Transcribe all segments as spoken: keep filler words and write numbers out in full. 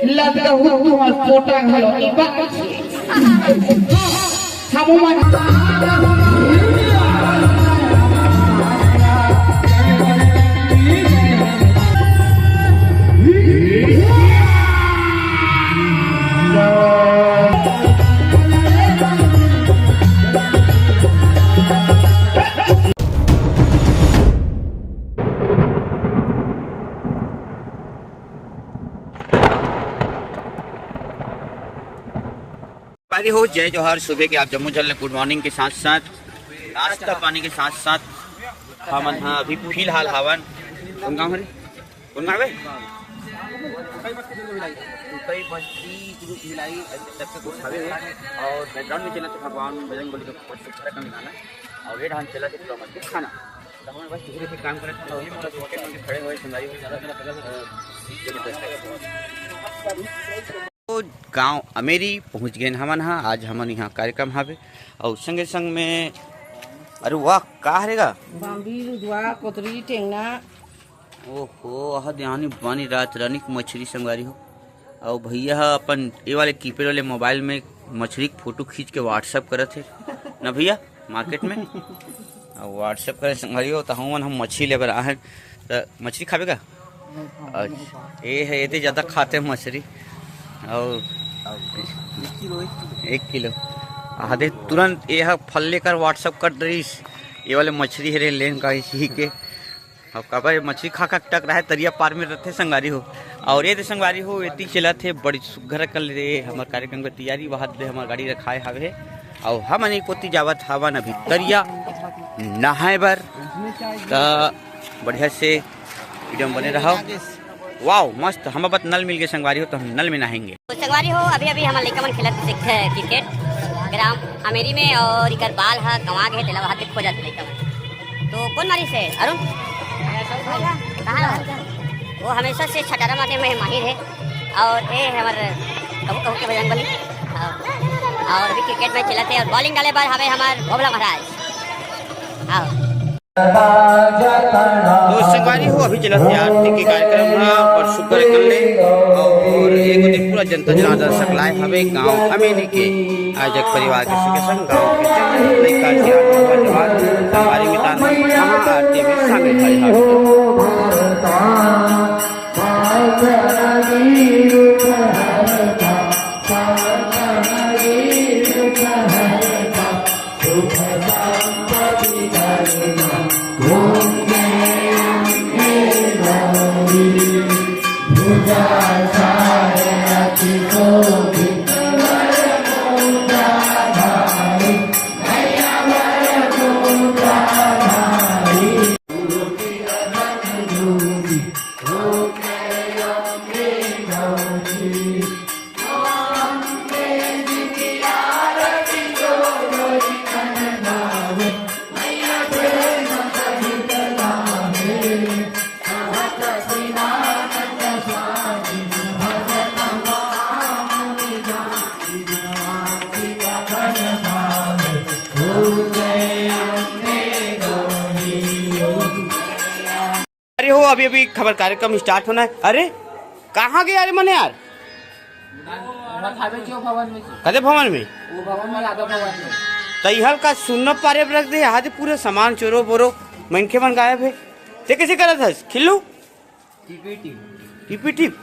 लदगहू तुहर पोटा घलो ई बात। हमू मन संगवारी हो, जय जोहार। सुबह के आप जम्मो झन ल गुड मॉर्निंग के साथ साथ, नाश्ता पानी के साथ साथ, हमन ह अभी फिलहाल हावन। कौन गाँव हरे? कौन गाँव है? कई बस्ती ग्रुप मिलाई, ऐसे सबके कुछ हवे है। और बैकग्राउंड में चला तो भगवान बजरंग बली का कुछ सुथरा कम गाना। और ये ढंग चला तो पूरा मत खाना। तो हमन बस दूसरे से काम करत हन, वही मोला छोटे मन के खड़े हुए संगवारी हो ज्यादा, अ, जबरदस्त है। तो गांव अमेरी पहुंच गए हमन हा। आज हमन यहाँ कार्यक्रम हावे और संगे संग में, अरे वाह, का हरे गा? बांबी, रुदवा, कोतरी, टेंगना। ओहो, आह, देहानी बानी रात रानी के मछरी संगवारी हो। और भैया ह अपन ये वाले कीपैड वाले मोबाइल में मछरी के फोटो खींच के WhatsApp करत हे ना भैया, मार्केट में। और WhatsApp करे संगवारी हो, तो हमन हम मछली लेबर आहन। तो मछली खाबे का? अच्छा, ये है, ये तो ज़्यादा खाते हैं मछली। और एक किलो, एक किलो। एक किलो। आदे तुरंत ये ह फल लेकर WhatsApp कर दरीस। ये वाले मछली हरे लेन का इसी के। अब काबर ये मछली खा खा के टकराहे, तरिया पार में रहते संगवारी हो। और ये दे संगवारी हो, एती चलत हे बड़ी सुग्घर कर ले हमर कार्यक्रम के तैयारी। वहाद दे हमर गाड़ी रखाए हावे और हमन एक कोती जावत हावन अभी तरिया नहाए बर। त बढ़िया से वीडियो में बने रहो। वाओ, मस्त, हम बत नल मिल गए संगवारी हो, तो हम नल में नहाएंगे। तो संगवारी हो, अभी अभी हमर लइका मन खेलत हे क्रिकेट ग्राम अमेरी में, और इकर बाल ह गंवा गे, तेला वहां के खोजत हे लइका मन। तो कौन मारिस हे? अरुण? कहाँ हे? वो हमेशा से छटारा मारे में माहिर है, और ये हमर कहू कहू के बजरंग बली। और, और अभी क्रिकेट मैच चलत हे और बॉलिंग डाले बर हवे हमर भोभला महाराज। आओ। तो संगवारी हो, अभी चलत हे आरती के कार्यक्रम ह, बड़ सुग्घर कर ले, और एगो दिन पूरा जनता जनार्दन सकलाए हवे गांव अमेरी के आयोजक परिवार के संगे संग गांव के जम्मो लइका, सियान, नौजवान, संगवारी मितान मन महाआरती में शामिल भए हवे। अरे हो, अभी अभी खबर कार्यक्रम स्टार्ट होना है। अरे कहाँ गए यार मन यार? कदे भवन में? वो भवन में, यादव भवन में। त इहल का सुन्ना पारे रख दे, यहाँ दे पूरे सामान चोरो बोरो, मनखे मन गायब है। ते कैसे करत हस खिल्लू? टिपी टिप। टिपी टिप।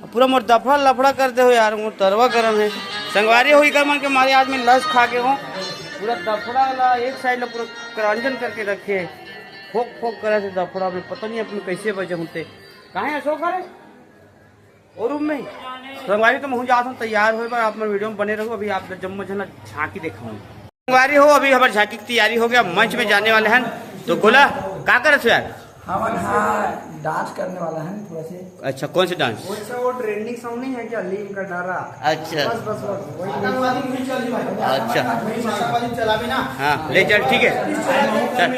अब पूरा मोर दफड़ा लफड़ा कर दे हो यार, मोर तरवा गरम है। संगवारी हो, इकर मन के मारे आज मैं लस खा के हूँ। पूरा दफड़ा ला एक साइड ला पूरा करांजन करके रखे है। फोक फोक करे से दफड़ा में, पता नहीं अपने कैसे बजे होते। कहाँ है अशोक? अरे, वो रूम में। संगवारी तो मैं हूँ जात हूँ तैयार होए बर, आप मन वीडियो में बने रहो, अभी आप जम्मो झन ला झांकी देखाऊँ। संगवारी हो, अभी हमर झांकी के तैयारी हो गया, मंच में जाने वाले हैं। तो गोला, का करत हो यार? हमन हा डांस करने वाला है थोड़ा से। अच्छा, कौन से डांस? वो अच्छा, वो ट्रेंडिंग सॉन्ग नहीं है क्या, लीम का डारा? अच्छा। बस, बस, बस, वही। अच्छा। वही माशाबाजी चलावे ना। हाँ, ले चल, ठीक है। चल।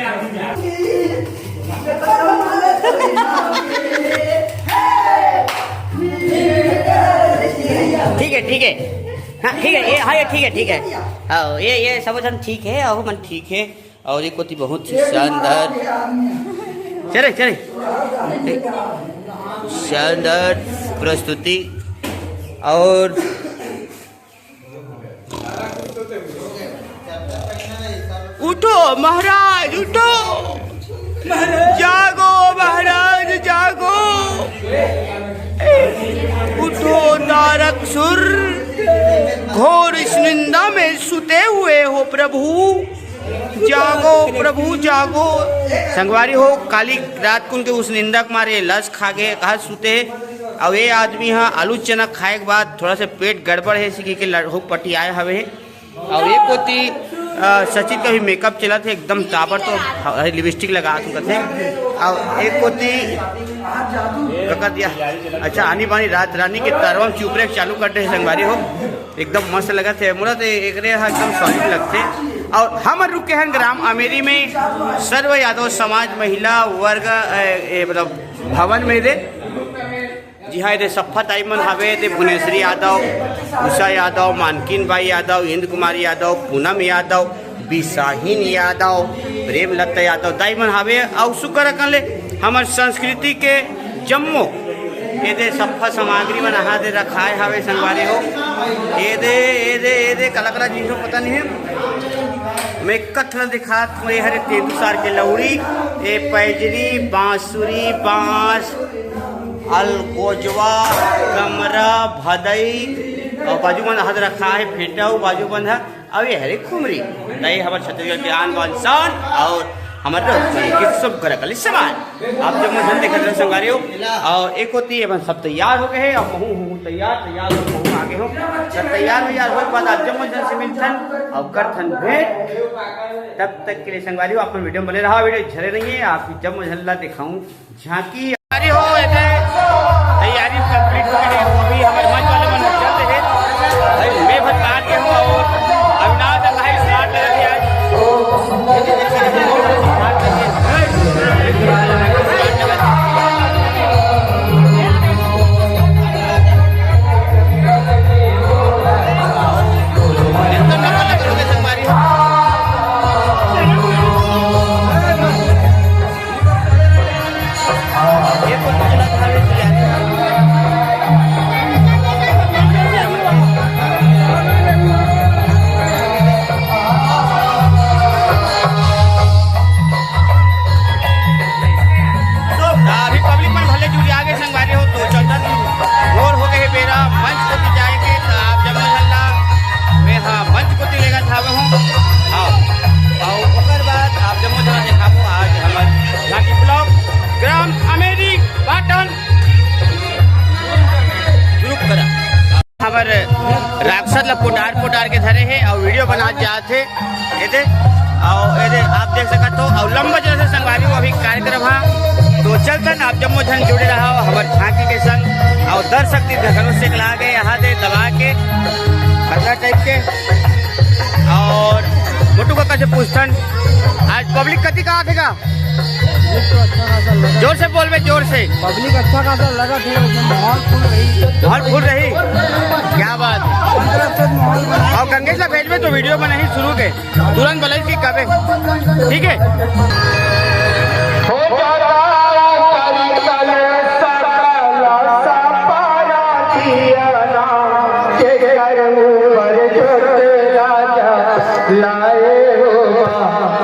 ठीक है, ठीक है। हाँ, ठीक है, ये, हाँ, ये ठीक है, ठीक है। हाँ, ये, ये सब झन ठीक है, अहू मन ठीक है। और ये कोती बहुत ही शानदार चले, चले। शानदार प्रस्तुति। और उठो महाराज, उठो। जागो महाराज, जागो। उठो तारक सुर, घोर इस निंदा में सुते हुए हो प्रभु। जागो प्रभु, जागो। संगवारी हो, काली रात कुन के उस निंदा के मारे लस खा गे, कहा सुते। अउ ये आदमी ह आलू चना खाए के बाद थोड़ा से पेट गड़बड़ हे, इसी के लड़हू पटियाए हवे। अउ एक कोती, अ, सचिन का भी मेकअप चलत हे, एकदम ताबड़ तो लिपस्टिक लगा के कथे। अउ एक कोती का कर दिया, अच्छा, आनी बानी रात रानी के तरवा चुपरे चालू कर दे हे संगवारी हो। एकदम मस्त लगत हे, मोला तो एकरे ह एकदम सॉलिड लगथे। अउ हमर रुके हन ग्राम अमेरी में सर्व यादव समाज महिला वर्ग, ए, ए, मतलब भवन में दे। जी हाँ, एदे सफ्फा दाई मन हवे, एदे भुवनेश्वरी यादव, उषा यादव, मानकिन बाई यादव, इंद्र कुमार यादव, पूनम यादव, बिसाहिन यादव, प्रेमलता यादव दाई मन हवे। अउ सुकर अकन ले हमर संस्कृति के जम्मो एदे सफ्फा सामग्री मन अहा दे रखाए हवे संगवारी हो। एदे, एदे, एदे कलाकार जी हो पता नहीं है, मैं कथन दिखात हूँ, ये हरे तेंदूसार के लौड़ी, ए पैजरी, बांसुरी, बांस, अलगोजवा, कमरा, भदई, अउ बाजू बंध हाथ रखा है, फेंटा अउ बाजू बंध है, अउ ये हरे खुमरी, तई हमर छत्तीसगढ़ के आन बान शान अउ हमर लोक संगीत सब करकली समान। आप जब मुझे देखत रहे संगवारी हो, अउ एक होती है, सब तैयार हो गए हैं, अब महू हूँ तैयार, तैयार हो, महू आगे हो, सब तैयार हो यार, हो बाद आप जब मुझे से मिलथन अउ करथन भेंट। तब तक के लिए संगवारी हो, अपन वीडियो में बने रहा, वीडियो झरे नहीं है, आप जब मुझे दिखाऊं झांकी। तैयारी हो, एदे तैयारी कंप्लीट हो गई है। अभी हमारे मंच वाले मन चलते हैं। भाई, मैं भर तार के हूँ और अविनाश भाई स्टार्ट लगा दिया है। अभी पब्लिक मन भले जुड़ जागे संगवारी हो, तो चलता भोर हो गए बेरा मंच कोती जाए के, तो आप जम्मो झन ला मैं हा मंच कोती लेगा था हूँ। हाँ, और ओकर बाद आप जम्मो झन ला देखाबो आज हमर झांकी ब्लॉक ग्राम अमेरी पाटन ग्रुप करा। हमर राक्षस ला पोटार पोटार के धरे हे और वीडियो बना जात हे। एदे, और एदे आप देख सकत हो, और लंबा जगह से संगवारी हो अभी कार्यक्रम हा। तो चलतन आप जम्मो झन जुड़े रहा हमर झांकी के संग, और दर्शक तीर घरो से ला गए यहाँ दे दबा के पतला टाइप के। और मोटू काका से पूछतन, आज पब्लिक कति का आथे का? पब्लिक तो अच्छा खासा लगा। जोर से बोलबे, जोर से। पब्लिक अच्छा खासा लगा थे, लेकिन माहौल फुल रही। माहौल फुल रही? क्या बात। हर तरफ से माहौल बना। और गंगेश ला भेजबे तो वीडियो बनाही शुरू के, तुरंत बलैस की कबे, ठीक है? हो जाता कल सकल सपना जियना, के कर ऊपर छोटे राजा लाए हो बा,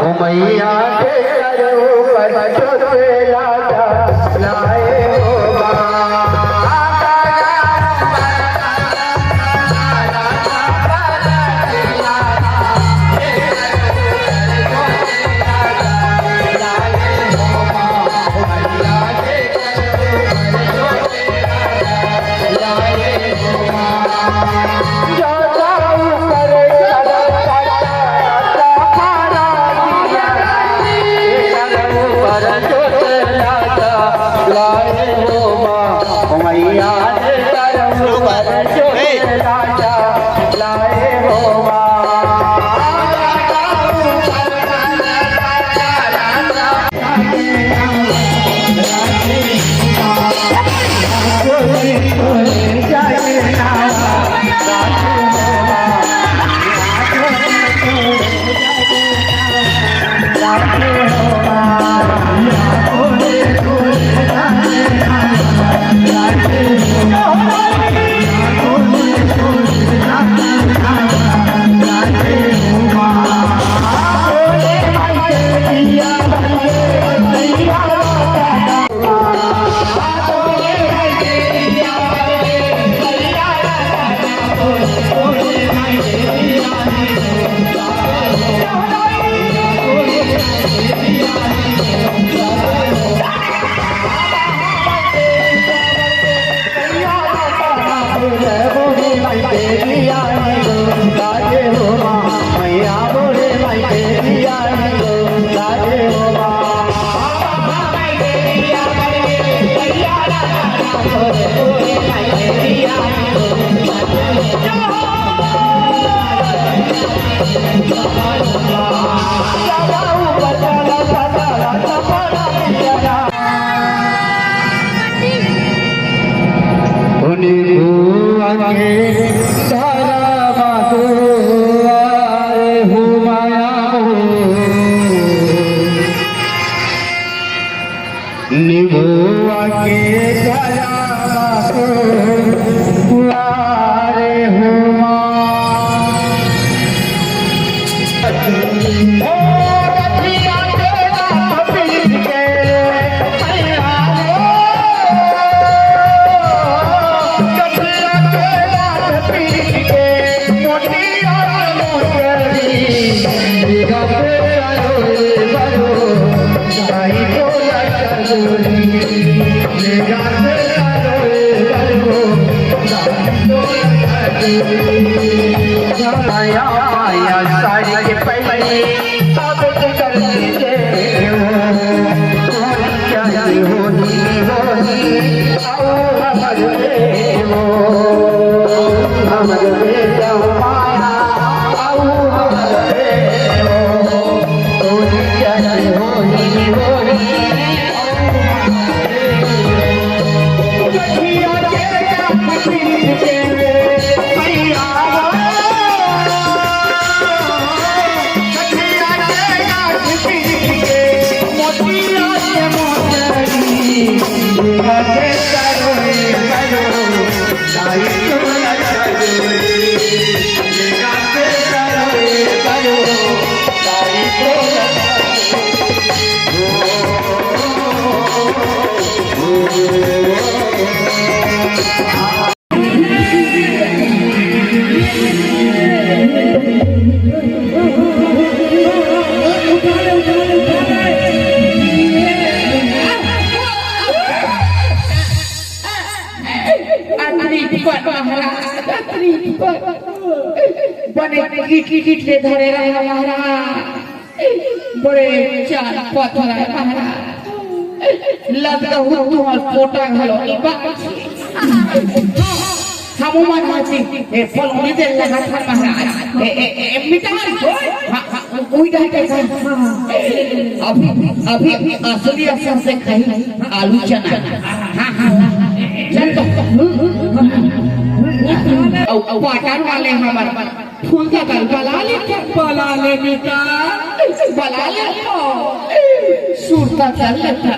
ओ मैया के कर ऊपर छोटे राजा लाए हो बा। अतरी पट महाराज, अतरी पट। बने किट किट ले धरे रहे महाराज। बड़े चाल पथरा महाराज। लगता हूँ तुम्हार पोटा घलो नहीं बात। हमू मन हसी, ए, पलौनी दे लगा था महाराज। ए, ए, ए, मिटान को, हाँ, हाँ, कोई कहे कैसा? अभी, अभी असली असर से कहीं आलू चना। हाँ, हाँ, हाँ। चल तो। औ, औ, पाटन वाले हमार फूल का गल बला ले क्या? बला ले बेटा, बला ले। सुरता कर लेता।